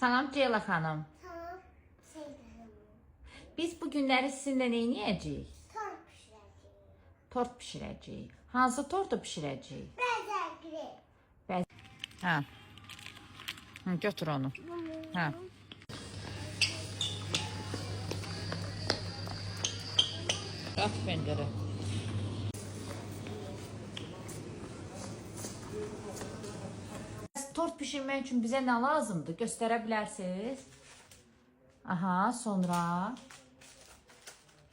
Salam Ceyla xanım. Salam Seyda xanım. Biz bu günləri sizinlə nə edəcəyik? Tort pişirəcəyik. Tort bişirəcəyik. Hansı tortu bişirəcəyik? Bəzəkli. Hə. Hı, götür onu. Hə. At pəncərə. Tort bişirmək üçün bizə nə lazımdır? Göstərə bilərsiniz? Aha, sonra.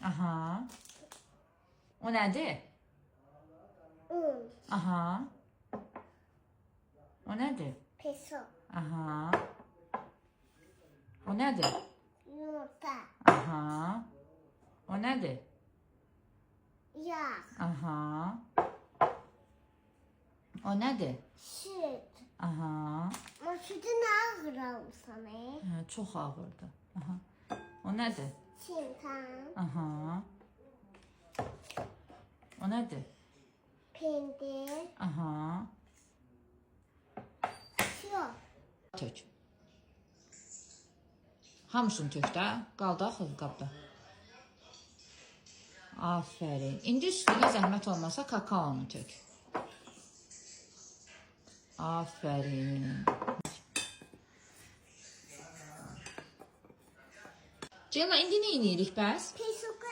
Aha. O nədir? Un. Aha. O nədir? Peso. Aha. O nədir? Yumurta. Aha. O nədir? Yağ. Aha. O nədir? Süd. Aha. Ama sütü nə ağır almışsan, e? Hə, çox ağırdır. Aha. O nədir? Çintan. Aha. O nədir? Pendir. Aha. Su. Tök. Hamısını tök də. Qaldı axı qabda. Afərin. İndi üstünə zəhmət olmasa kakaonu tök. Afərin. Ceyla, indi nə edirik bəs? Pesoku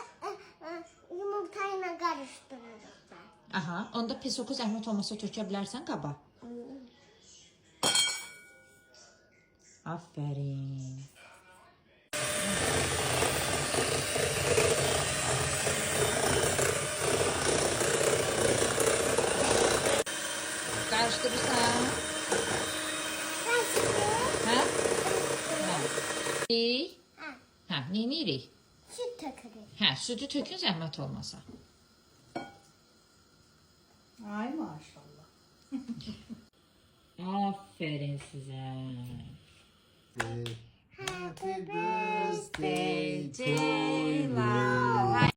yumurta ilə qarışdırırıq da. Aha, onda pesoku zəhmət olmasa tökə bilərsən qaba. Afərin. Qarışdırırsan. Qarışdır. Hə? Hə. Hə. Hə, nə edirik? Süd tökürük. Hə, südü tökün zəhmət olmasa. Ay maşallah. Aferin sizə.